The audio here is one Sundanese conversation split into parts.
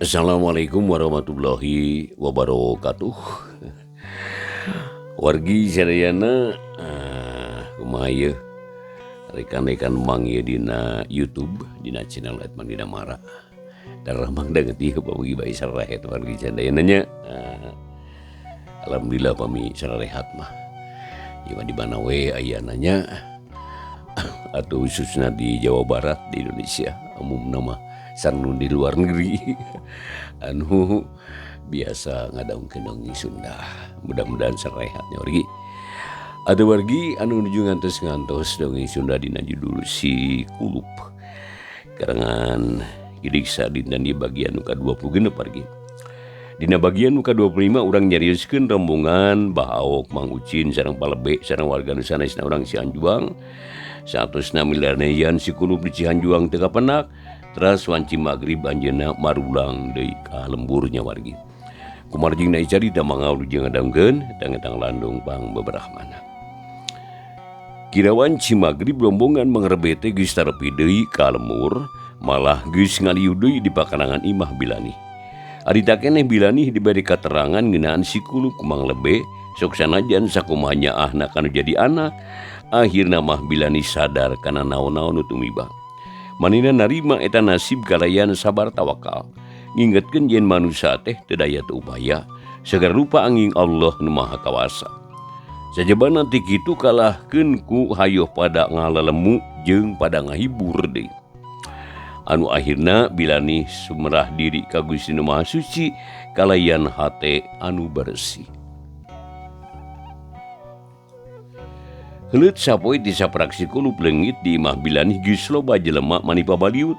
Assalamualaikum warahmatullahi wabarakatuh. Wargi sadayana, kumaha ieu rekan-rekan Mang ieu dina YouTube dina channel Edman Dina Mara. Darah Mang danget ieu pami bae sararehat wargi sadayana nya. Alhamdulillah pami sararehat mah. Ieu mah di mana we ayana nya atau khususnya di Jawa Barat di Indonesia umumna mah sareng di luar negeri anu biasa ngadongkeun dongeng Sunda. Mudah-mudahan sarehatnya wargi. Ada wargi anu nuju ngantos-ngantos dongeng Sunda dina judul Si Kulup karangan Idiksa dinten di bagian nu ka-26 wargi. Dina bagian nu ka-25 urang nyarioskeun rombongan Bahaok Mang Ucin sareng Palebe sareng warga nu sanesna urang Cihanjuang. 106 milarian Si Kulup di Cihanjuang teu kapenak. Teras wanci magrib anjeunna marulang deui ka lemburnya wargi. Kumarjingna carita mangga wilujeng ngadangkeun tang landung pang beberahmana. Kira wanci magrib rombongan Mang Rebe teh geus tarepi deui ka lembur, malah geus ngaliu deui di pakarangan imah Bilani. Ari keneh Bilani diberi katerangan ngeunaan Si Kulup ku Mang Lebe, sok sanajan sakumaha nyaahna kanu jadi anak, akhirna mah Bilani sadar kana naon-naon nu tumibang. Manina narima eta nasib kalayan sabar tawakal. Ngingetkeun yen manusia teh teu daya teu upaya, segala rupa angin Allah nu Maha Kawasa. Sajabana ti kitu kalahkeun ku hayoh pada ngalalemu jeung pada ngahibur deui. Anu akhirna Bilani sumerah diri ka Gusti Nu Maha Suci kalayan hate anu bersih. Heuleut sapoe ti saprak Si Kulup leungit di imah Bilani geus loba jelema manipa baliut.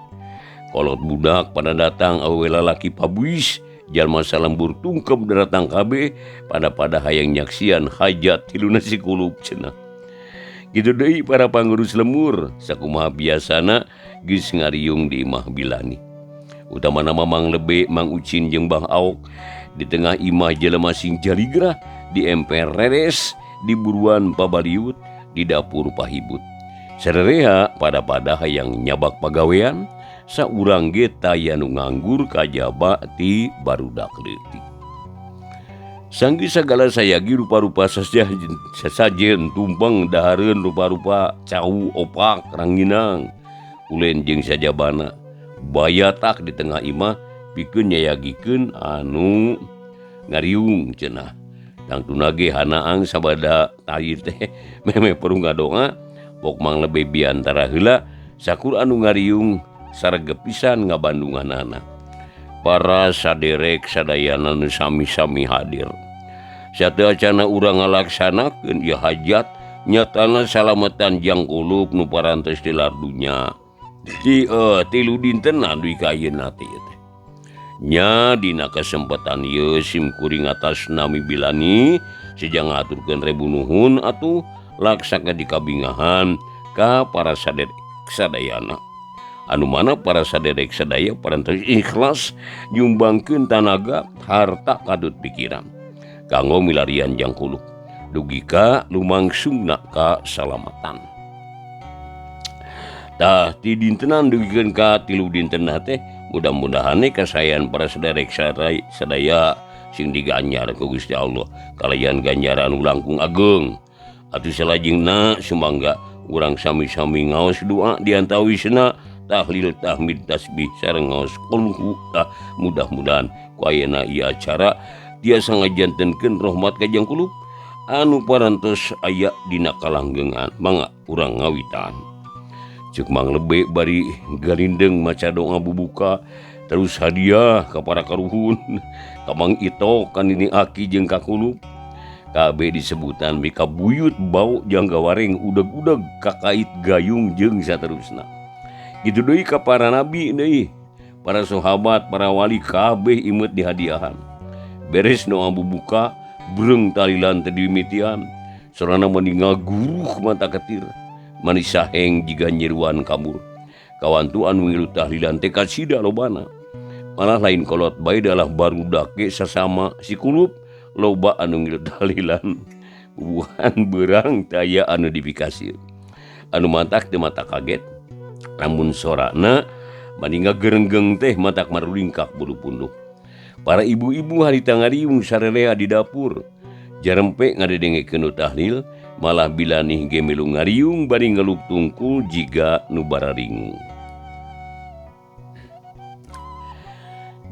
Kolot budak pada datang awewe lalaki pabuis, jalma salembur tungkep datang kabeh pada-pada hayang nyaksian hajat tiluna Si Kulup cenah. Kitu deui para pangurus lemur sakumaha biasana geus ngariung di imah Bilani. Utamana Mang Lebe, Mang Ucin jeung Bang Aok di tengah imah jelema sing jaligrah di emper reres di buruan pabaliut di dapur pahibut. Sarerea pada-pada hayang nyabak pagawean saurang ge taya nu nganggur kajaba ti barudak leutik. Sanggeus sagala sayagi rupa-rupa sesajen tumpeng dahareun rupa-rupa cau opak ranginang ulen jeung sajabana bayatak di tengah imah pikeun nyayagikeun anu ngariung cenah. Tangtuna ge hanaang sabada tayir teh meme perlu ngadoa pok Mang Lebe biantara heula sakur anu ngariung sarege pisan ngabandunganana. Para saderek sadayana nu sami-sami hadir. Sateuacana urang ngalaksanakeun ieu hajat nyatana salametan jang Kulup nu parantos tilar dunya. Di tilu dintenan dugi ka ayeuna teh ieu teh. Nya dina kesempatan ieu sim kuring atas nami Bilani sejang ngaturkeun rebu nuhun atuh laksana dikabingahan ka para saderek sadayana. Anu mana para saderek sadaya parantos ikhlas nyumbangkeun tanaga harta kadut pikiran kanggo milarian jang Kulup dugi ka lumangsungna ka salamatan. Tah ti dintenan dugikeun ka tilu dintenna teh mudah-mudahan kasayan para saderek sadaya sing diganjar ku Gusti Allah kalayan ganjaran langkung ageng. Atuh salajengna sumangga urang sami-sami ngaos doa diantawisna tahlil tahmid tasbih sareng ngaos qulhu. Tah mudah-mudahan ku ayeuna ieu acara tiasa ngajantenkeun rahmat ka Jang Kulup anu parantos aya dina kalanggengan. Mangga urang ngawitan. Ceuk Mang Lebe bari galindeng maca doa bubuka terus hadiah ka para karuhun ka Mang Ito kan ini aki jeung ka Kulup. Kabeh disebutan mika buyut bau jangga wareng udeg-udeg kakait gayung jeung saterusna. Kitu deui ka para nabi deui, para sahabat, para wali kabeh imeut dihadiahan. Beres doa bubuka breung talilan teh dimitian. Sorana mani ngaguruh mata ketir. Manis saheng jiga nyiruan kabur. Kawantu anu ngilu tahlilan teh kasida lobana. Malah lain kolot bae dalah barudak ge sasama Si Kulup loba anu ngilu tahlilan. Bubuhan beurang taya anu dipikasieun. Anu mantak teu mata kaget. Namun sorana Mani ngagerenggeng teh matak marulingkak bulu punduk. Para ibu-ibu harita ngariung sarelea di dapur. Jarempe ngadedengekeun nu tahlil, malah Bilanih ge milu ngariung bari ngeluk tungkul jiga nu bararingung.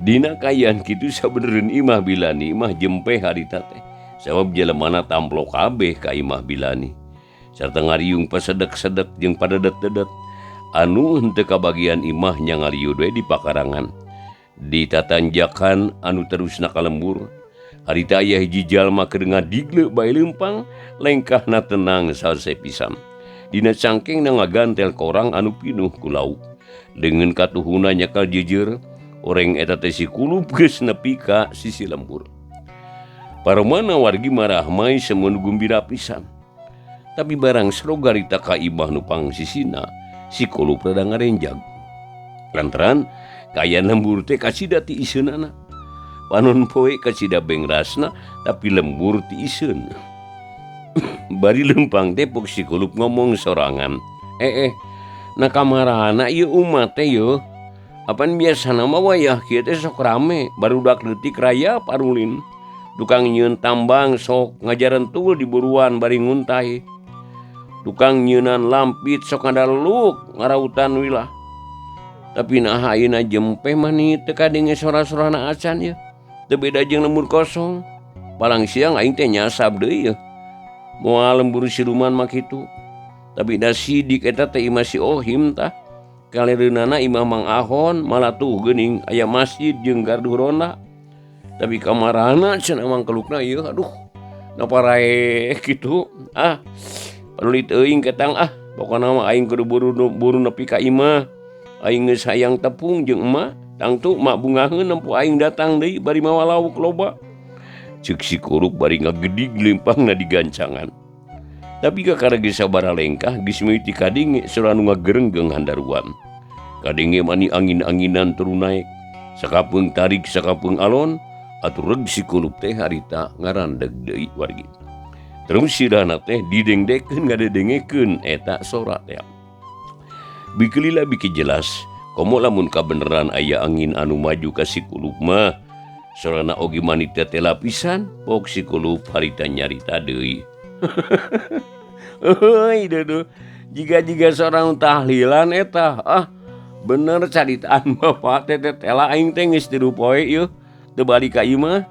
Dina kaayaan kitu sabenereun imah Bilani mah jempe harita teh. Sabab jelemana tamplok kabeh ka imah Bilani. Sarta ngariung pasedek-sedek jeung padedet-dedet. Anu henteu kabagian imah nya ngaliud we di pakarangan. Di tatanjakan anu terusna ka lembur. Harita aya hiji jalma keur ngadigle bae leumpang, lengkahna tenang salse pisan. Dina cangkengna ngagantel korang anu pinuh ku lauk. Deungeun katuhuna nyakal jeujeur, oreng eta teh si Kulup geus nepi ka sisi lembur. Paromana wargi marahmai semun gumbira pisan. Tapi barang sroga harita ka imah nu pangsisina, si Kulup rada ngarenjag. Lantaran kaayaan lembur teh kasida ti iseunana. Panon poe kasida bengrasna tapi lembur ti iseun. Bari lempang teh pok si Kulup ngomong sorangan. Na kamarana ieu umat teh yeuh. Apan biasana mah wayah kieu teh sok rame, barudak leutik raya parulin. Tukang nyieun tambang sok ngajarentul di buruan bari nguntai. Tukang nyieunan lampit sok ngadaluk ngarautan wilah. Tapi naha ayeuna jempe mah ni teu kadenge sora-sorana acan yeuh. Teu beda jeung lembur kosong. Palang siang aing teh nyasab deui yeuh. Moal lembur siluman mah kitu. Tapi da sidik eta teh imah si Ohim tah. Kalereunana imah Mang Ahon malah tuh geuning aya masjid jeung gardu ronda. Tapi kamarana cenah Mang Kelukna ieu aduh. Napa rae kitu. Ah, paduli teuing ketang ah. Pokona mah aing kudu buru nepi ka imah. Aing geus hayang tepung jeung emak. Tangtu mak bungaheun nempo aing datang deui bari mawa lauk loba. Ceuk si Kulup bari ngagedig leumpangna di gancangan. Tapi kakara geus sabaraha lengkah geus mimiti kadenge sora nu ngagerenggeng handaruan. Kadenge mani angin-anginan turun naek. Sakapeung tarik sakapeung alon atuh reg si Kulup teh harita ngarandeg deui wargi. Terus sirahna teh didengdekeun ngadedengekeun eta sora teh. Bikelila biki jelas, komo lamun kabeneran aya angin anu maju ka si Kulup mah. Sorana oge manit teh lapisan, pok si Kulup harita nyarita deui. Euy deudeuh, jiga-jiga sorang tahlilan eta. Ah, bener caritaan bapak teh teh aing teh geus tilu poe ieu. Teu balik ka imah.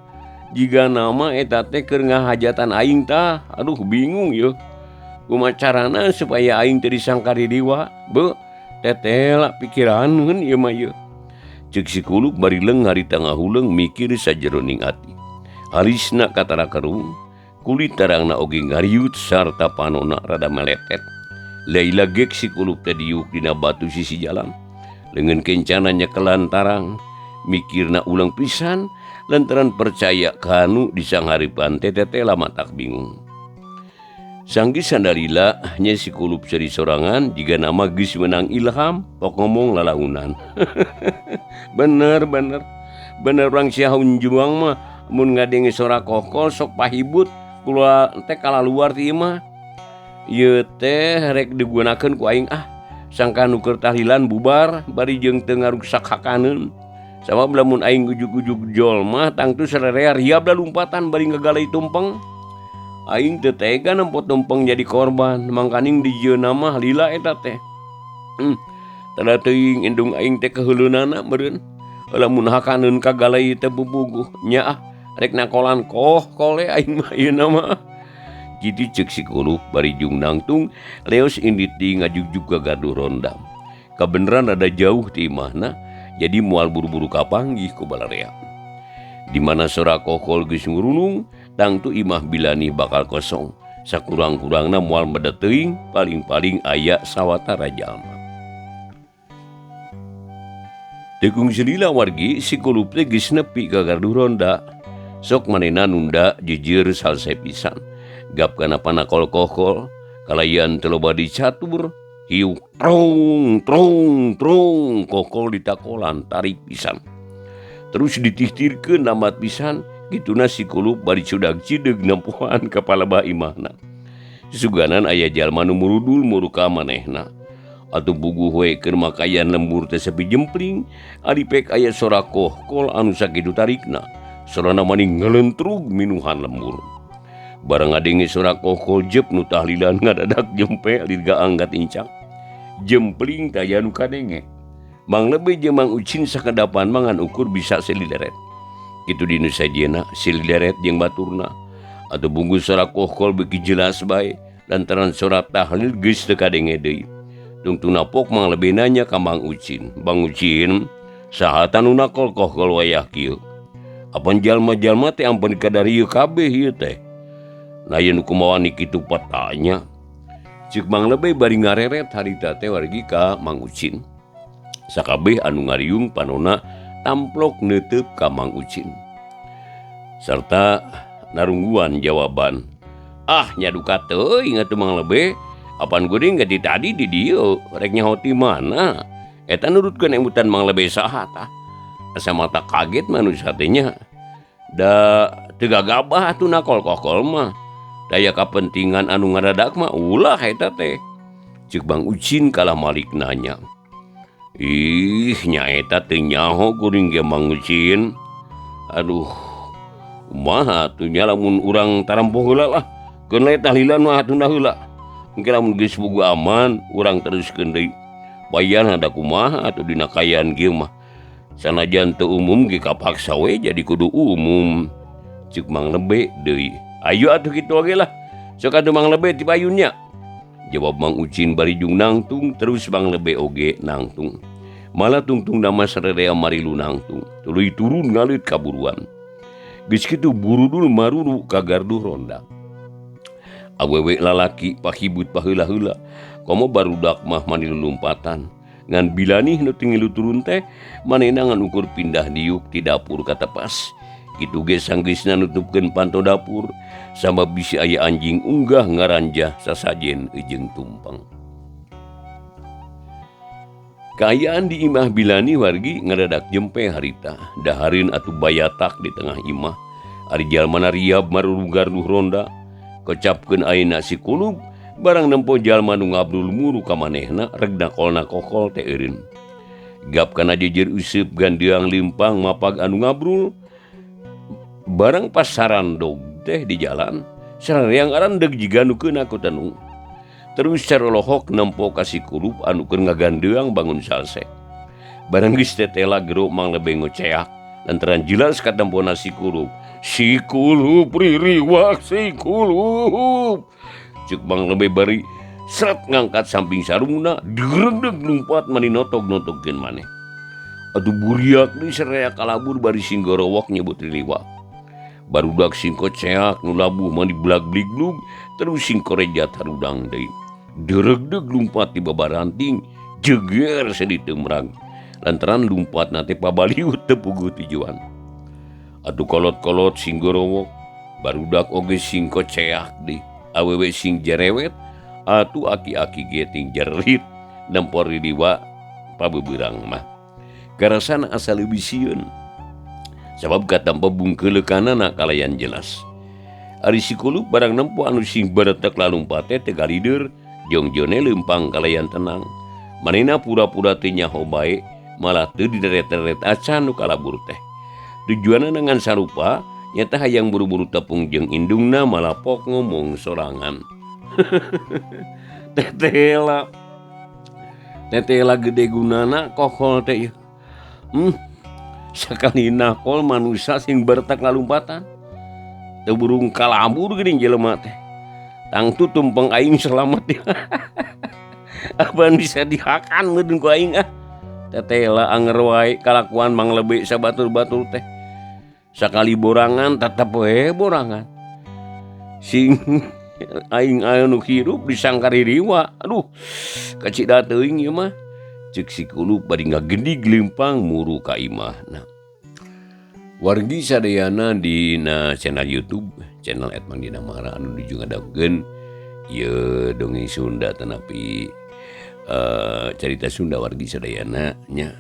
Jiga nama eta teh keur ngahajatan aing tah. Aduh bingung ieu. Kumaha carana supaya aing teu disangka didiwa? Beuh, tetela pikiraneun ieu mah ieu. Ceuk si Kulup bari leung harita ngahuleung mikir sajeroning ati. Alisna katara kerung, kulit tarangna oge ngariut sarta panona rada meletet. Laila gek si Kulup teh diuk dina batu sisi jalan. Leungeun kencana nyekelan tarang, mikirna ulang pisan lantaran percaya kanu disangharipan teh tetela matak bingung. Sanggis sandalila nya si Kulup seri sorangan jiga nama geus menang ilham pok ngomong lalaunan. Bener bener bener urang sia hunjuang mah mun ngadenge sora kokol sok pahibut kula teh kalaluar ti imah. Ieu teh rek digunakeun ku aing ah sangka nu keur tahlilan bubar bari jeung teu ngaruksak hakaneun. Sabab lamun aing ujug-ujug jol mah tangtu sarerea riab da lumpatan bari ngagalai tumpeng. Aing teu tega nempo tumpeng jadi korban, mangkaning dijieunna mah lila eta teh. Tada teuing indung aing teh keuheuleunana meureun. Lamun hakaneun kagalai teh bubuguh nya ah rek nakolan koh kole aing mah ieuna mah. Kitu ceuk si Kulup bari jung nangtung leos indit di ngajugjug ka gardu ronda. Kabeneran rada jauh ti imahna, jadi moal buru-buru kapanggih ku balarea. Di mana sora kokol geus ngurunung, tangtu imah Bilani bakal kosong. Sakurang-kurangna moal meda teuing, paling-paling aya sawatara jalma. Teu kungsi lila wargi si Kulup teh geus nepi ka gardu ronda. Sok manehna nunda jejeur salse pisan. Gap kana panakol kokol, kalayan teu loba dicatur, hiuk trong trong trong kokol ditakolan tarik pisan. Terus ditihtirkeun lambat pisan, kituna si Kulup bari cudag cideug nempoan ka palebah imahna. Suganan aya jalma nu murudul muruka manehna. Atuh buguh we keur makayan lembur teh sepi jempling ari pek aya sora kohkol anu sakitu tarikna. Sorana maning ngelentrug minuhan lembur. Barang ngadenge sora kohkol jep nu tahlilan ngadadak jempe lir gaang katincak. Jempling taya nu kadenge. Mang Lebe jeung Mang Ucin sakedapan mangan ukur bisa silideret. Kitu dinu sajena silideret jeung baturna. Atuh bungkus sora kohkol beuki jelas bae lantaran sora tahlil geus teu kadenge deui. Tungtungna pok Mang Lebe nanya ka Mang Ucin. Bang Ucin, saha tah nu nakol kohkol wayah kieu? Apan jalma-jalma teh ampun kadarieu kabeh ieu teh. Lain kumaha kitu petanya. Ceuk Mang Lebe bari ngareret harita teh wargi ka Mang Ucin. Sakabeh anu ngariung panona tamplok neuteub ka Mang Ucin. Sarta narungguan jawaban. Ah nya duka teuing atuh Mang Lebe. Apan geuning ge tadi di dieu rek nyaho ti mana? Eta nurutkeun emutan Mang Lebe saha tah? Asa mata kaget manusia teh nya. Da teu gagabah atuh nakol kokol mah. Daya kapentingan anu ngadadak mah ulah eta teh. Ceuk Bang Ucin kalah malik nanya. Ih nyaeta teu nyaho kuring ge Mang Ucin. Aduh kumaha atuh nya lamun urang tarampoh heula lah. Keun we tahlilan mah tunda heula. Engke lamun geus boga aman urang teruskeun deui. Bayan ada kumaha atuh dina kaayaan kieu mah. Sanajan teu umum ge kapaksa we jadi kudu umum. Ceuk Mang Lebe deui. Ayo atuh kitu oge lah. Sok atuh Mang Lebe ti payun nya. Jawab Mang Ucin bari jung nangtung terus Mang Lebe oge nangtung. Malah tungtung nama sarerea marilu nangtung. Tuluy turun ngaleut ka buruan. Geus kitu burudul maruru ka gardu ronda. Awewe lalaki pahibut paheula-heula. Komo barudak mah manilu lompatan. Ngan bilanih nu teu ngilu turun teh manehna ngan ukur pindah diuk ti dapur ka tepas. Kitu ge sanggeusna nutupkeun panto dapur sama bisi aya anjing unggah ngaranjah sasajen jeung tumpeng. Kaayaan di imah Bilani wargi ngadadak jempe harita. Dahareun atuh bayatak di tengah imah. Ari jalmana riab maruru garduh ronda. Kecapkeun ayeuna si kulub barang nempo jalma nu ngabrul muru ka manehna reg nakolna kokol teh eureun. Gap kana jejer useup gandeang leumpang mapag anu ngabrul. Barang pasaran dog teh di jalan, sareang arandeg jiga nu keuna ku tenung. Terus sarolohok nempo ka si kulub anu keur ngagandeang bangun salse. Barang geus tetela gero Mang Lebe ngoceak lantaran jelas katempona si kulub. Si kulub ririwak si kulub. Ceuk Mang Lebe bari seret ngangkat samping sarungna digeredeg lumpat mani notog-notogkeun maneh. Aduh buriak deui sararea kalabur bari singgorowok nyebut ririwak. Barudak singko ceak nu labuh mani blag-blig-blug terus singkorejat harudang deui. Deregdeg lumpat di babaranting jeger sedih temrang. Lantaran lumpat na teh pabaliut teu puguh tujuan. Atuh kolot-kolot singgorowok barudak oge singko ceak deui. Awewe sing jerewet atuh aki-aki ge ting jerit nempor ririwa pabeberang mah. Karasana asa leuwih sieun. Sabab katampa bungkeuleukanana kalayan jelas. Ari si kulub barang nempo anu sing beretek lalumpate teh galider jongjone leumpang kalayan tenang. Manehna pura-pura teu nyaho bae malah teu dideret-deret acan nu kalabur teh. Tujuanna ngan sarupa nyata hayang buru-buru tepung jeung indungna malah pok ngomong sorangan. Tetela. Tetela gede gunana kokol teh ieu. Sakali nakol manusia sing bertek lalumpatan. Teu burung kalabur geuning jelema teh. Tangtu tumpeng aing selamat ya. Apaan bisa dihakan meureun ku aing ah. Tetela anger wae kalakuan Mang Lebe sabatur-batur teh. Sakali borangan tetep we borangan. Sing aing anu hirup disangka ririwa. Aduh, kacida teuing ieu mah. Ceuk si kulub bari ngagendig leumpang muru ka imahna. Wargi sadayana dina channel YouTube, channel @mangdinamara anu nuju ngadagukeun ieu dongeng Sunda tanapi carita Sunda wargi sadayana nya.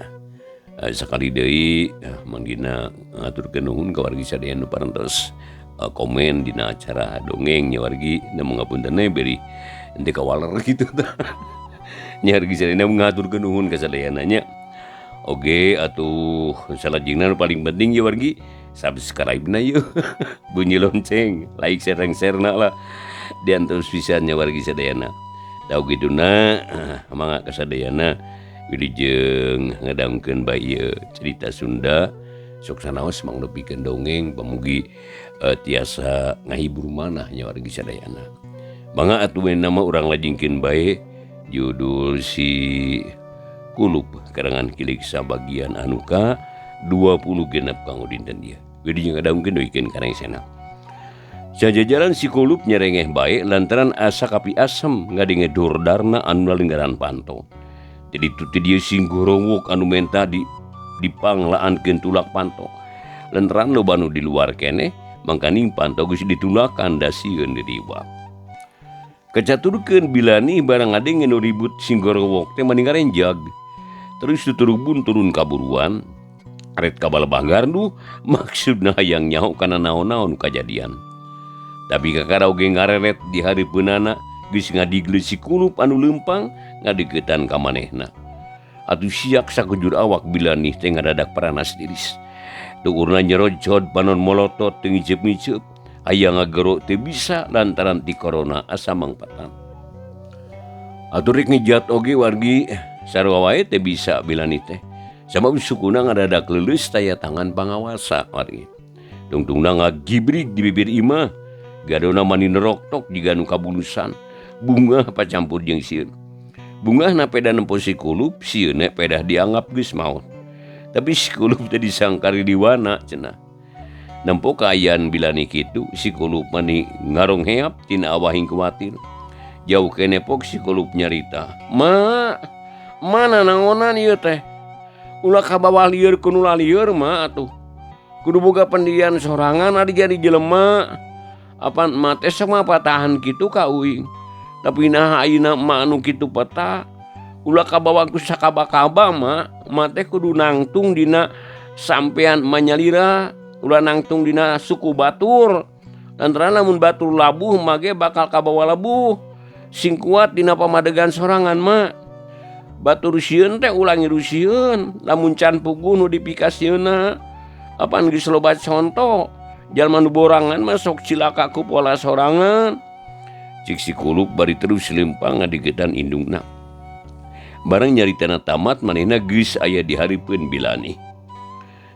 Sakali deui Mang Dina ngaturkeun nuhun ka wargi sadayana nu parantos komen dina acara dongeng nya wargi. Namun ngapunten beri henteu kawaler kitu tah. Nya wargi sadayana ngaturkeun nuhun ka sadayana nya. Oge atuh salajengna nu paling penting ya wargi subscribe na yeuh. Bunyi lonceng, like, share, share na lah. Diantos pisan nya wargi sadayana. Tau gituna mangga kasadayana wilujeng ngadangkeun bae ieu cerita Sunda sok sanaos mangnepikeun dongeng pamugi tiasa ngahibur manah nya wargi sadayana. Mangga atuh nama urang lajengkeun bae judul si Kulup karangan Kilik sabagian anu ka 26 kanggo dinten ieu. Wilujeng ngadangkeun duikeun karengsena. Sajajaran si Kulup nyerengeh bae lantaran asa kapi asem ngadenge dordarna anu lalenggaran panto. Jadi tu teh dieu sing gorowok anu menta dipanglaankeun tulak panto. Lantaran loba nu di luar keneh, mangkaning panto geus ditulakan da sieun diriwa. Kacaturkeun bilani barang ngadenge nu ribut sing gorowok teh mani ngarenjag. Terus tuturubun turun kaburuan, aret ka balebah gardu, maksudna hayang nyaho kana naon-naon kajadian. Tapi kakara oge ngareret di hareupeunana geus ngadigleut si Kulup anu leumpang ngadeukeutan ka manehna. Atuh siak sakujur awak Bilanih teh ngadadak paranas tiris. Tuurna nyerocot panon molotot teu ngiceup-ngiceup, hayang ngagero teu bisa lantaran ti corona asa mangpatan. Atuh rek ngejat oge wargi sarua wae teu bisa Bilanih teh. Sabab sukuna ngadadak leuleus taya tangan pangawasa wargi. Tungtungna ngagibrig di bibir imah, gadona mani neroktok jiga nu kabulusan. Bungah pacampur jeung sieun. Bungah na peda nempo si Kulup, sieun pedah dianggap geus maot. Tapi si Kulup teh disangkari diwana cenah. Nempo kaayaan Bilani kitu, si Kulup mani ngarongheap tina awahing kuatir. Jauh keneh pok si Kulup nyarita, "Ma, mana nangonan ieu teh? Ulah kabawa lieur ku nu lalieur mah atuh. Kudu boga pendirian sorangan ari jadi jelema. Apan emak teh sok mah patahan kitu ka uing. Tapi nah ayeuna emak anu kitu peta. Ulah kabawa ku sakaba-kaba mah, emak teh kudu nangtung dina sampean emak nyalira, ulah nangtung dina suku batur. Lantaran lamun batur labuh emak ge bakal kabawa labuh. Sing kuat dina pamadegan sorangan mah. Batur sieun teh ulah ngiru sieun, lamun can puguh nu dipikasieunna. Apan geus loba conto, jalma nu borangan mah sok cilaka ku pola sorangan." Cik si Kulup bari terus lempang ngadeukeutan indungna. Barang nyaritana tamat manehna geus aya di hareupeun Bilani.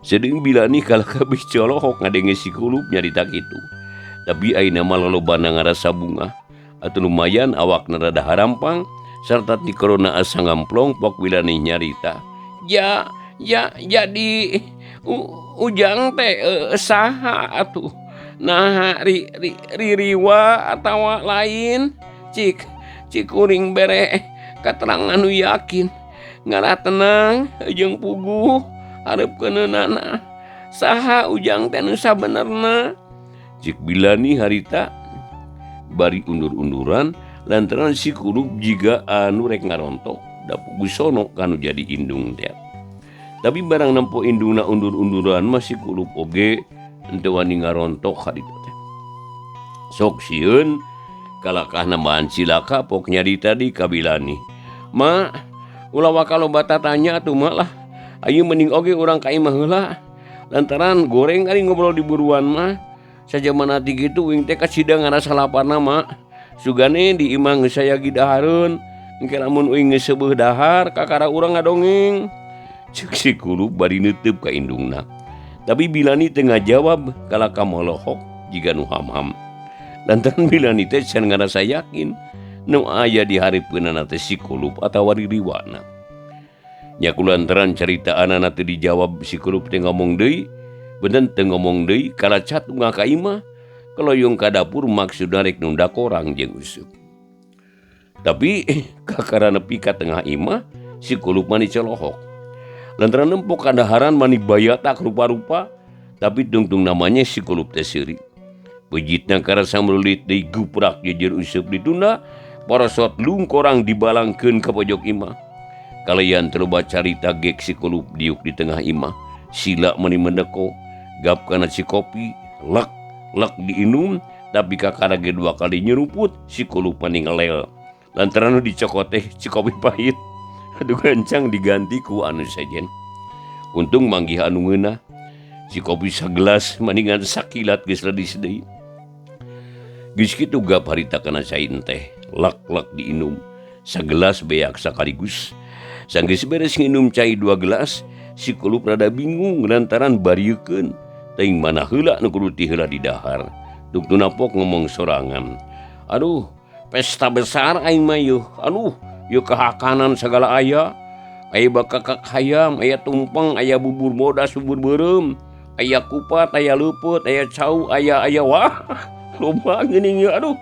Sedeung Bilani kalah kabeh colohok ngadenge si Kulup nyarita kitu. Tapi ayeuna mah lolobana ngarasa bungah. Atuh lumayan awakna rada harampang sarta ti corona asa ngamplong pok Bilani nyarita. "Ja, ja, jadi ujang teh saha atuh? Nah, ririwa atawa lain? Cik, cik kuring bere katerangan nu yakin. Ngarah tenang jeung puguh hareupeunana. Saha ujang teh nu sabenerna?" Cik Bilani harita bari undur-unduran lantaran si Kulup jiga anu rek ngarontok da puguh sono kanu jadi indung teh. Tapi barang nempo indungna undur-unduran mah si Kulup oge henteu wani ngarontok harita teh. Sok sieun kalakah nambahan cilaka pok nyarita di ka Bilani. "Ma, ulah waka loba tatanya atuh mah lah. Ayeuna mending oge urang ka imah heula. Lantaran goreng ari ngobrol di buruan mah. Sajaman ati kitu uing teh kasida ngarasa laparna mah. Sugane di imah geus aya gidahareun. Engke lamun uing geus seubeuh dahar kakara urang ngadongeng." Ceuk si Kulup bari neuteup ka indungna. Tapi Bilani teu ngajawab kalaka molohok jiga nu ham-ham. Lantaran Bilani teh can ngarasa yakin nu aya di hareupeunana teh si Kulup atawa ririwana. Nya kulantaran caritaanana teu dijawab si Kulup teh ngomong deui, benten teu ngomong deui kalacat ungah ka imah, keloyong ka dapur maksudna rek nunda korang jeung useup. Tapi kakara nepi ka tengah imah si Kulup mani colohok. Lantaran nempok kadaharan mani bayatak rupa-rupa, tapi tungtung namanya si Kulup teh seuri. Pejitna karasa melulit deui guprak jejer useup ditunda, parasot lungkorang dibalangkeun ka pojok imah. Kalayan terloba carita gek si Kulup diuk di tengah imah, sila mani mendeko, gap kana si kopi, lek lek diinum, tapi kakara ge dua kali nyeruput si Kulup mani ngelel. Lantaran nu dicokot teh si kopi pahit. Aduh gancang diganti ku anu sejen. Untung manggih anu ngeunah. Si kopi sagelas maningan sakilat geus ledis deui. Geus kitu gap harita kana cai teh, lak-lak diinum. Sagelas beak sakaligus. Sanggeus beres nginum cai 2 gelas, si Kulup rada bingung lantaran bariekeun. Teuing mana heula nu kudu ti heula didahar. Dugtuna pok ngomong sorangan. Aduh, pesta besar aing mah yeuh. Aduh, yeuh kahakanan sagala aya. Aya bakakak hayam, aya tumpeng, aya bubur bodas, bubur beureum, aya kupat, aya leupeut, aya cau, aya aya wah. Loba geuning yeuh aduh.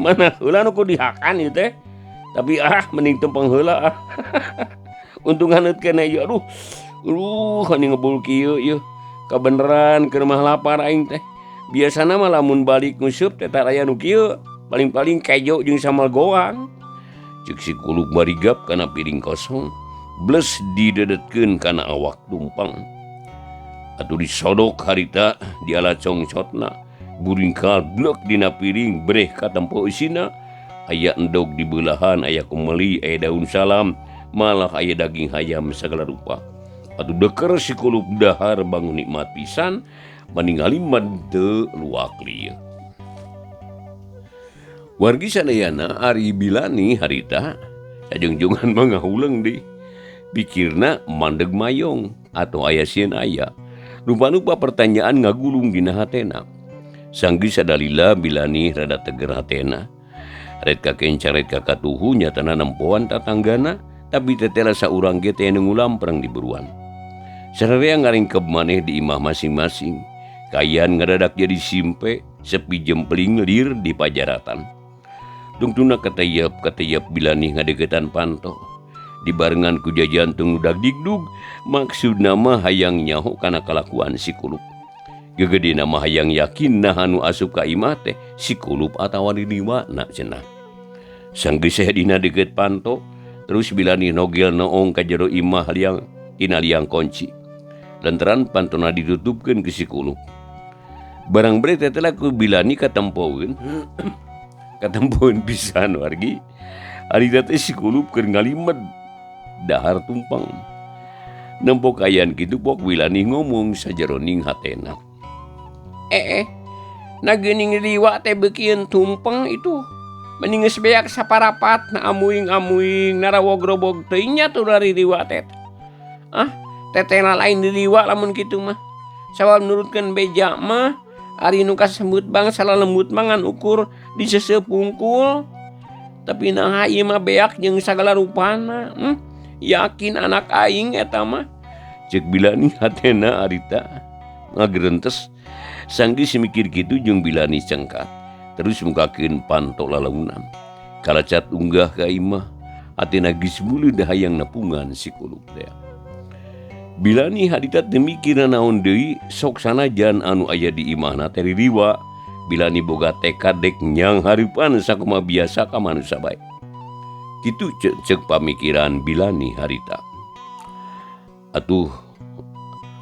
Mana heula nu kudu dihakan ieu teh. Tapi ah mending tumpeng heula ah. Untung haneut keneh ieu aduh. Aduh, hani ngebul kieu ieu. Kabeneran keur mah lapar aing teh. Biasana mah lamun balik nguseup teh tara aya nu kieu. Paling-paling kejo jeung sambal goang. Ceuk si Kulup barigap kana piring kosong. Bles didedetkeun kana awak tumpeng. Atuh disodok harita diala congcotna. Buringkal blek dina piring breh katempo isina. Aya endog di beulah, aya kumeli, aya daun salam, malah aya daging hayam sagala rupa. Atuh deker si Kulup dahar bangun nikmat pisan, maningali mah teu luak lieu. Wargi sadayana ari Bilani harita sajungjungan mah ngahuleng deui. Pikirna mandeg mayong atau aya sieun aya. Rupa-rupa pertanyaan ngagulung dina hatena. Sanggeus sadalila Bilani rada teger hatena. Ret kakenca ret kakatuhu nyatana nempoan tatanggana, tapi tetela saurang ge teh nu ngulampreng di buruan. Sararea ngaringkeb maneh di imah masing-masing. Kayan ngadadak jadi simpe, sepi jempling lir di pajaratan. Tungtuna katayap-katayap Bilani ngadeukeutan panto. Dibarengan ku jajantung nu dagdigdug, maksudna mah hayang nyaho kana kalakuan si Kulup. Gegedena mah hayang yakin naha nu asup ka imah teh si Kulup atawa diliwana cenah. Sanggeus dina deukeut panto, terus Bilani nogel noong ka jero imah liang tina liang kunci. Lantaran pantona ditutupkeun ku si Kulup. Barang bere teh ku Bilani katempoeun. Katempoeun pisan wargi. Ari teh si Kulup keur ngalimed dahar tumpeng. Nempo kaayaan kitu pok Bilani ngomong sajeroning hatena. Na geuning liwa teh beukieun tumpeng itu. Mending geus beak saparapat na amuing-amuing narawog-robog teuing nya tuh dari liwa teh. Ah, tetehna lain di liwa lamun kitu mah. Sabab nurutkeun beja mah ari nu kasebut bangsa lalembut mah ngan ukur diseseup hungkul. Tapi naha ieu mah beak jeung sagala rupana. Yakin anak aing eta mah. Ceuk Bilani hatena harita ngagerentes. Sanggeus mikir kitu jeung Bilani cengkat. Terus mukakeun panto lalaunan. Kalacat unggah ka imah, hatena geus muleud hayang nepungan si Kulup teh. Bilani harita teu mikir nanaon deui, sok sanajan anu aya di imahna teh ririwa. Bilani boga tekad dek nyang hareupan sakumaha biasa ka manusa bae. Kitu ceuk pamikiran Bilani harita. Atuh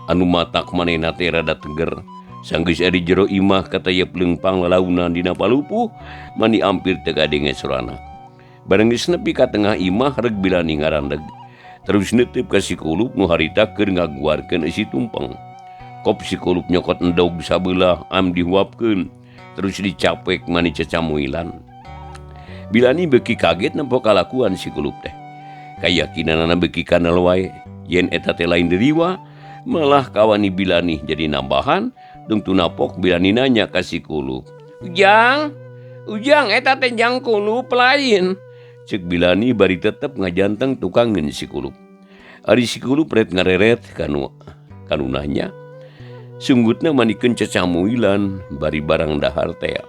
anu matak manehna teh rada teger. Sanggeus ari jero imah katayep leungpang lalaunan dina palupuh, mani ampir teu kadenge sorana. Bareng geus nepi ka tengah imah reg Bilani ngarandeg. Terus neuteup ka si Kulup nu harita keur ngaguarkeun eusi tumpeng. Kop si Kulup nyokot endog sabelah am dihuapkeun, terus dicapek mani cacamuilan. Bilani beuki kaget nempo kalakuan si Kulup teh. Kayakinanana beuki kanal wae, yen eta teh lain diriwa, malah kawani Bilani jadi nambahan. Tungtuna pok Bilani nanya ka si Kulup. Ujang, Ujang eta teh jang Kulup lain. Ceuk Bilani bari tetep ngajanteng tukangeun si Kulup. Ari si Kulup ret ngareret kanu nanya. Sunggutna manikeun cacamuilan bari barang dahar teh.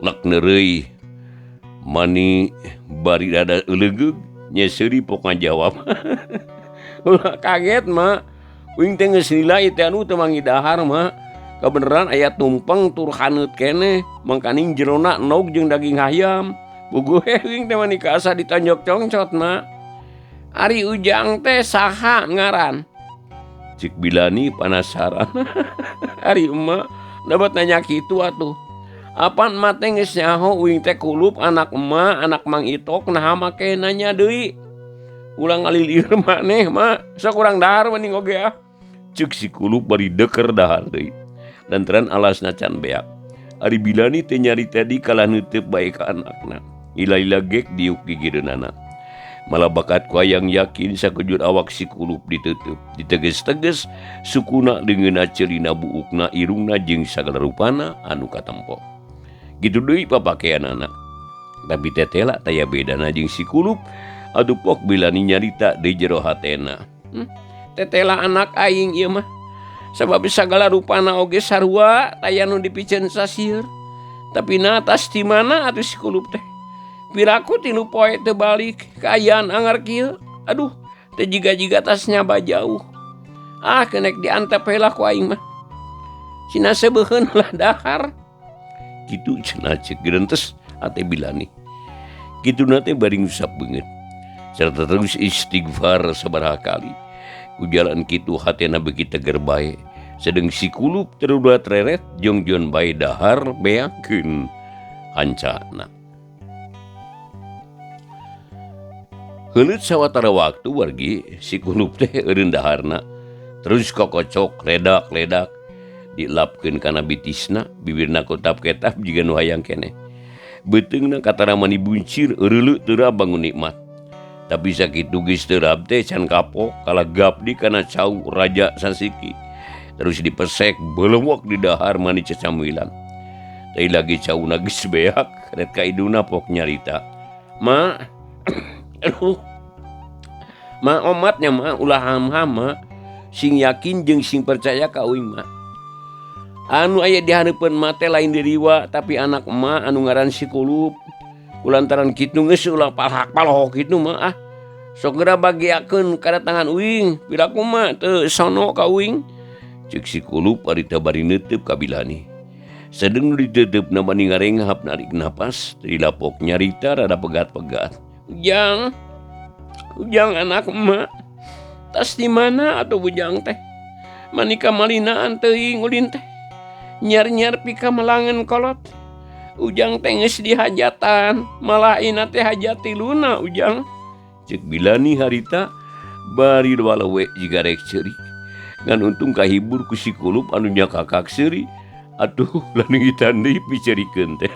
Lek neureuy mani bari rada eulegeug nya seuri pok ngajawab. Ulah kaget mah. Uing teh geus nilai teh anu teu mangi dahar mah. Kabeneran aya tumpeng tur haneut keneh, mangkaning jerona endog jeung daging hayam. Puguh uing teh mani kaasa ditonjok congcot mah. Ari Ujang teh saha ngaran? Cik Bilani panasaran. Ari emak dapat nanya kitu atuh. Apan emak teh geus nyaho uing teh kulup anak emak, anak Mang Itok naha make nanya deui. Ulah ngalilir maneh mak, sok urang dahar mending oge ah. Ceuk si kulup bari deker dahar deui. Lantaran alasna can beak. Ari Bilani teh nyarita di kalah neuteup bae ka anakna. Lila-lila gek diuk gigireunana. Malah bakat ku hayang yakin sakujur awak si kulup diteuteub. Diteges-teges sukuna leungeunna ceulina buukna irungna jeung sagala rupana anu katempo. Kitu deui papakeanana. Tapi tetela taya bedana jeung si kulup. Aduh pok Bilani nyarita di jero hatena. Tetela anak aing ieu mah. Sabab sagala rupana oge sarua taya nu dipiceun sasieur. Tapi na atas di mana atuh si kulup teh? Piraku 3 poe teu balik kaayaan angar kieu. Aduh, teu jiga-jiga tasnya bajauh. Ah, kenek diantep heula ku aing mah. Cina sebeuheun lah dahar. Kitu cenah ceuk gerentes ate Bilani. Kituna teh bari ngusap beungeut. Serta terus istighfar sabaraha kali. Ku jalan kitu hatena beuki teger bae. Sedeng si kulup terudat reret jongjon bae dahar beakeun hancana. Heuleut sawatara waktu wargi si kulup teh eureun daharna. Terus kokocok ledak-ledak dilapkeun kana bitisna, bibirna kotap-ketap jiga nu hayang keneh. Beuteungna katara mani buncir eureuleuh teu bangun nikmat. Tapi sakitu geus teu rab teh can kapok kalah gapdi kana cau raja sasiki. Terus dipesek belewok di dahar mani cecamilan. Teu lagi cauna geus beak ret ka iduna pok nyarita. Ma, aduh. Ma omatnya ma ulah ham-ham ma. Sing yakin jeung sing percaya ka uing ma. Anu aya di hareupeun ma teh lain diriwa tapi anak emak anu ngaran si kulup. Kulantaran kitu geus ulah palhak-palhok kitu mah ah. Sok geura bagiakeun kadatangan uing, piraku mah teu sono ka uing. Ceuk si kulup ari teh bari neuteub ka Bilani. Sedeng nu diteuteupna bani ngarenghap narik napas, teu dilapok nyarita rada pegat-pegat. Ujang, ujang anak emak. Tas di mana atuh bujang teh? Manika malinaan teuing ulin teh. Nyar-nyar pika melangan kolot. Ujang teh geus dihajatan, malah ina teh hajat tiluna ujang. Ceuk Bilani harita bari walewe jiga rek ceurik. Ngan untung kahibur ku si kulup anu nyakakak seuri. Atuh langitan deui piceurikeun teh.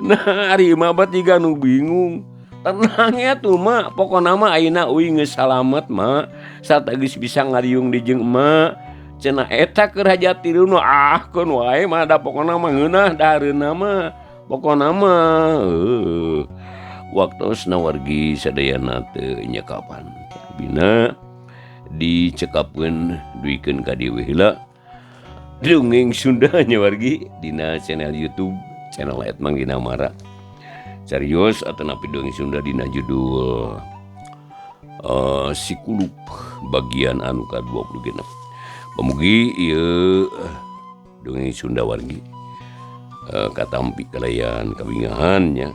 Nah, ari mah bat jiga nu bingung. Tenang ya tuh mak, pokona mah ayeuna uing geus salamet mak. Sarta geus bisa ngariung di jeung emak. Cenah eta keur hajat tiluna ah keun wae mah da pokona mah ngeunah dahareunna mah. Pokona mah waktosna wargi sadayana teu nya kapan. Bina dicekapkeun duikeun ka dieu heula. Dongeng Sunda nya wargi dina channel YouTube channel Edmang Dinamara. Carios atanapi dongeng Sunda dina judul Si Kulup bagian anu ka-26. Pamugi ieu dongeng Sunda wargi katampi kalayan kabingahan nya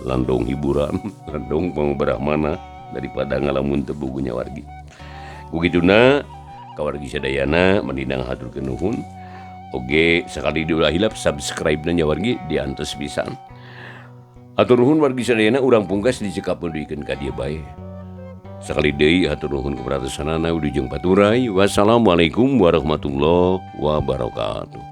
landong hiburan landong pangbrahmana daripada ngalamun teu bugunya wargi. Kugituna kawargi sadayana mendinang haturkeun nuhun. Oge sakali diulah hilap subscribe na nya wargi diantos pisan. Hatur nuhun wargi sadayana urang pungkas dicekapkeun duikeun ka dieu bae. Sakali deui hatur nuhun keperhatosanana wilujeng paturay. Wassalamualaikum warahmatullahi wabarakatuh.